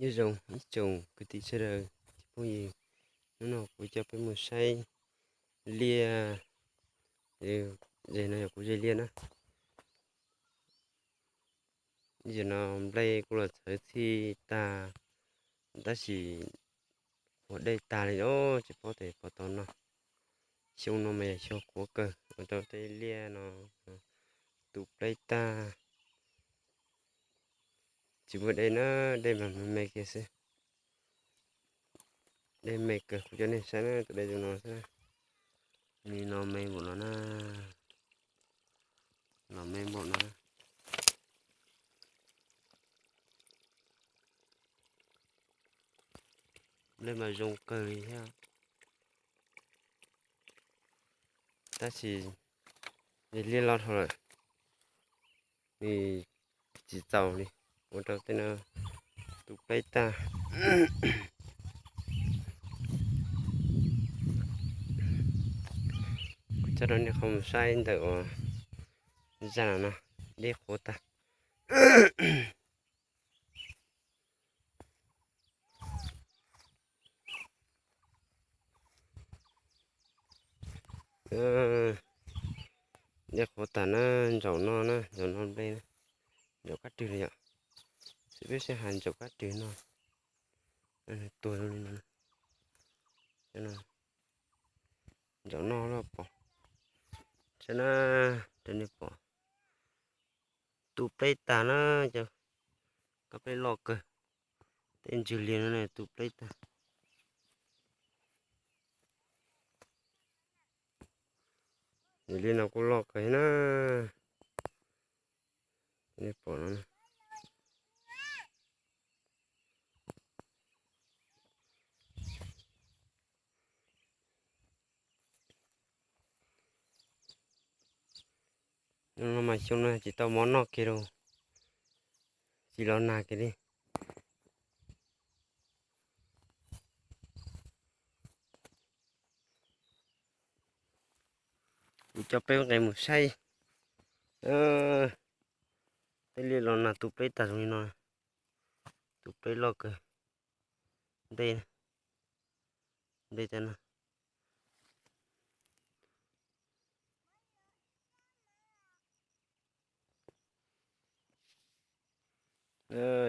Nyob zoo ib tsoom kwv tij sawv daws, tsoom phooj ywg, hnub no kuv coj peb mus saib liaj. Zej no yog kuv zej liaj na. Zej no nplej kuj los txhawv txhij tag, tab sis qhuav dej tag li os, tsis paub tias puas tau noj. Xyoo no mas yog xyoo qhuav kawg ua rau tej liaj no tu plaub tag. Tsis muaj dej na, dej mas me me kiag xwb. Dej me kawg, kuv coj nej saib na, tus dej zoo no xwb. Li no me npaum no na, los me npaum no. Nplej mas zoo kawg li thiab, tab sis liaj loj dhau lawm, tsis txaus li, ua rau tej no tu plaub tag. Kuv coj rau nej qhov mus saib ntawm uas zaj no, dej qhuav tag. Dej qhuav tag na, ntsaum no na, ntsaum no nplej na, ntsaum kab rwg li yom. Xws peb sib hais ntsaum kab rwg no, tuag zoo li no. Ntsaum no los pom, saib na, rau nej pom, tu plaub tag na, cov kab plaub loj kawg, tej ntswg liag no tu plaub tag. Liaj no kuj loj kawg na, nej pom no. No mas xyoo no tsis tau mov noj kiag li, tsis los nag kiag li. Kuv coj peb nqe mus saib tej liaj los nag tu plaub tag zoo li no, tu plaub loj kawg. Ntej, ntej cov no.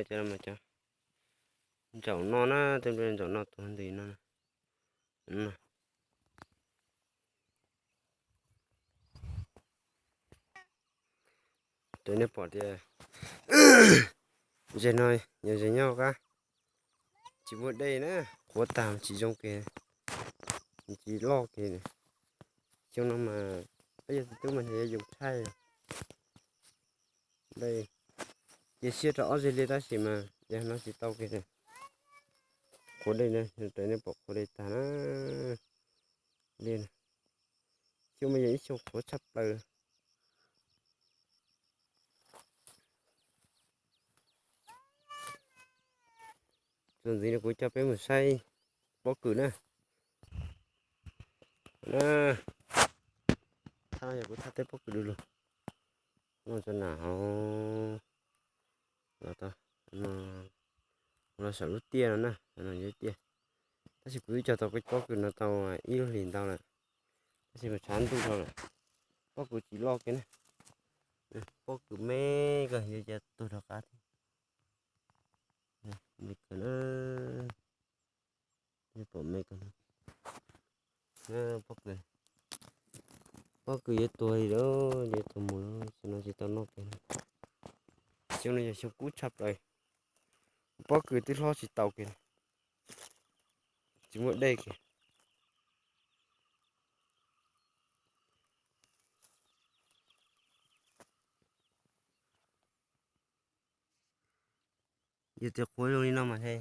Cov no mas cov ntsaum no na, tej ntsaum no tuag ntws no. Ces nej pom tias zej no yog zej nyob qab, tsis muaj dej na, qhuav tag tsis zoo kiag, tsis loj kiag. Xyoo no mas peb yog txiv tub mas nws yuav yus thaij. Cia siab rau ob zej liaj tab sis mas yog no tsis tau kiag. Qhuav dej na, nej pom qhuav dej tag na. Xyoo mas yog ib xyoo qhuav tshaj plaws. Txuas ntxiv no kuv coj peb mus saib pob kws na. Thaj no yog kuv thaj teb pob kws du lug. Los tso nam hauv, los tau, los saum lub tiaj no na, no yog tiaj. Tab sis kuv twb cog tau pob kws no tau ib lub hlis ntau lawm, tab sis mas tshav ntuj dhau lawm. Pob kws tsis loj kiag na, pob kws me kawg, yuav cia tuag rov qab thiab. Me kawg na, pom me kawg. Pob kws yuav tuag li lawm, yuav tuag mus lawm, xyoo no tsis tau noj kiag. Xyoo no yog xyoo kub tshaj plaws, pob kws twb hlob tsis tau kiag, tsis muaj dej kiag. Yog tias qhuav zoo li no mas he,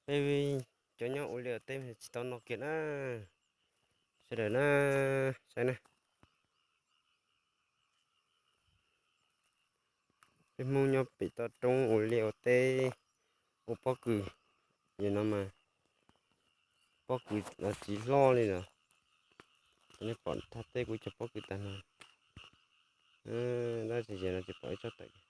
peb cov nyob ua liaj ua teb tsis tau noj kiag na. Sawv daws na, saib na, peb Hmoob nyob pem toj roob ua liaj ua teb, ua pob kws, yog no mas pob kws los tsis hlob li lawm. Nej pom thaj teb kuv cog pob kws tag no, tab sis yog no tsis pom ib tsob tawm.